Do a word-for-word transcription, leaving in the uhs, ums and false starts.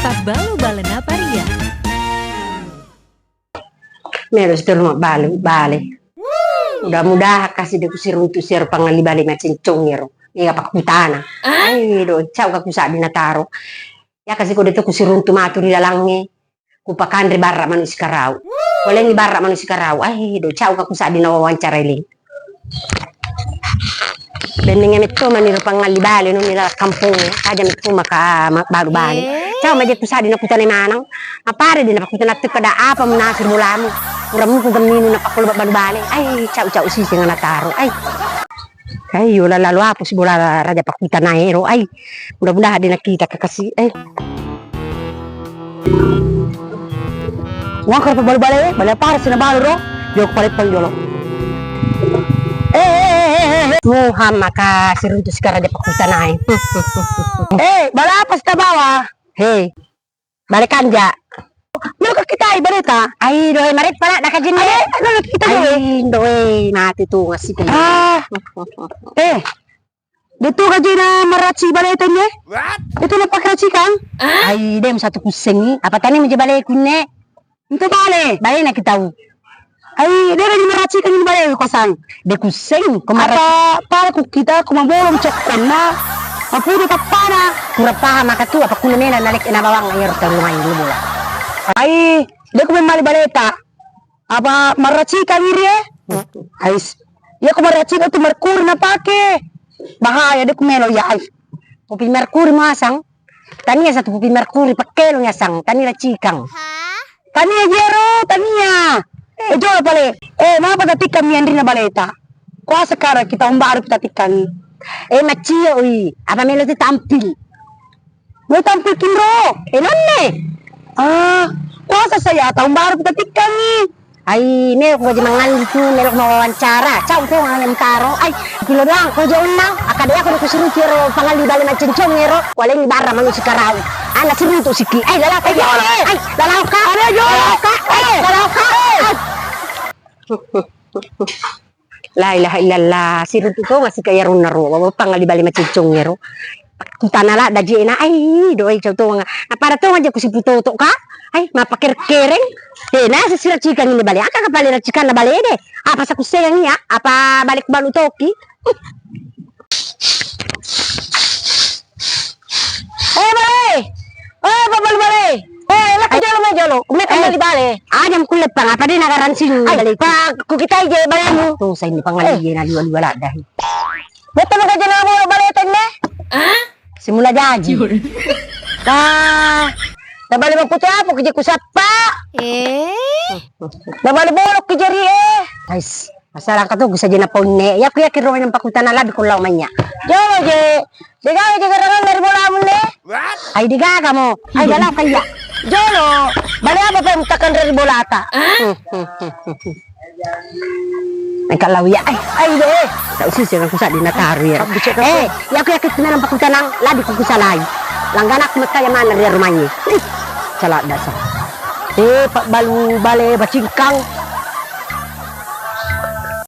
Pabbalu balena paria. Melo sitolo mabbalu bale. Mudah-mudahan kasi de kusiruntu siaro pangalli bale macincong ero. Mega pakkutana. Ai do, cau ka kusaddi nataro. Ya kasi ko de to kusiruntu matu ri lalangnge. Kupakanre barra manu sikarau. Walengngi barra manu sikarau. Ai do, cau ka kusaddi nawawancarai le. Bennengnge metto mani ro pangalli bale no mila kampongnge. Aja metto maka ma-, balu bale. Cau maje kusaddi nakutanai maneng. Apare de napakkutana tekka da apa munasir bolamu. Ura muku gemminu napakkolo balu bale. Ai, cau-cau siseng nataro. Ai. Ai, yo lalo apa si bola raja pakkutana ero. Ai. Mudah-mudahan de nakita kakasi. Ai. Wangkar pa balu bale, bale apa sih na balu ro? Yo pale pang jolo. Eh, eh, eh, eh, eh. Muhammad ka siruntu sikara de pakkutana e. Eh, bale apa sih ta bawa? Hei. Bale kanja. Melo ka kitai baleta? Ai, doe, mareppa ladda kajinne. Ai, ai, melo ka kitai, doe. Ai, doe, mati tu ngasi. Ah. Eh. De tu kajina maraci baleta ne? What? De tu napakaracikan? Ai, de satu kusengi. Apa tani meja bale kunne? Itu bale. Bale na kitau. Ai, de na maracikan ini bale kuasang. De kusseng, ko mara- Apa pala kukkita, ko mabolong cokkanna, mapudu tappana. Pura paham maka tu, apa kuna mena nalek na bawang air taru mai lu bola. Ai, de ku memali baleta. Apa maracikan iri e? Ais. Iya ko maracikan tu merkuri napake. Bahaya de ku melo ya ai. Kopi merkuri masang. Tania satu kopi merkuri, pekkelong yasang, tania racikang. Hah? Tania jero, tania. Eh, jolo pale. Eh, mapa tatikkang mi anrina baleta? Kuasa kara kita umbaru tatikkang. Eh, macio i. Apa melo tu tampil? Mau tampil kinro? Eh, nonne. Ah, kuasa saya tahun baru kita tikkangi. Ai, melo ko je mangalli tu, melo ko mawawancara. Cau ko ngayam taro. Ai, kilo doang ko je onnang. Akkada iya ko de kusuruki ero pangalli bale macencong ero. Walengngi barra manu sikarau. Ana siruntu siki. Ai, lalauka. Ai, lalauka. Ai, lalauka. Ai, lalauka. Ai. La ilaha illallah, siruntu tonga sika iyaronna ro, wa-, wa-, pangalli bale macencong ero. Kutana ladda jena, ai, doe cau tonga. Napada tonga je kusiputoto ka? Ai, mappakereng-kereng. Eh, nasa siracikang ini bale. Aka kapale racikanna bale de? Apa sakussengang iya? Apa bale kubalu toki? Eh, bale! Eh, pabbalu bale! Eh, lakka jolo mai jolo. Kumeka bali bale. Aja mukulle pang, apa de na garansi bale. Ai, pa kukitai je balemu. Tuh, saya ini pangalli na liwa-liwa ladda. Betul maka jena bolo bale tenne? Simula jaji. Ka, na bale maputu apa kije kusappa? Eh? Na bale bolok kije ri e. Ais. Masalah ka tu, ku saja na ponne. Iya ku yakin ruang yang pakutana labi ku lao manya. Jolo je. Degaga je garangan dari bola munne. Ai degaga mo. Ai dalau kaya. Jolo. Bale apa pe mutakan dari bolata? Engka lau ya. Ai, ai de. Tak usah sih aku saddi nataru ya. Eh, iya ku yakin tu memang pakutanang labi ku kusalai. Langganak mekka yang mana ri rumahnya. Salah dasar. Eh, pabbalu bale bacingkang.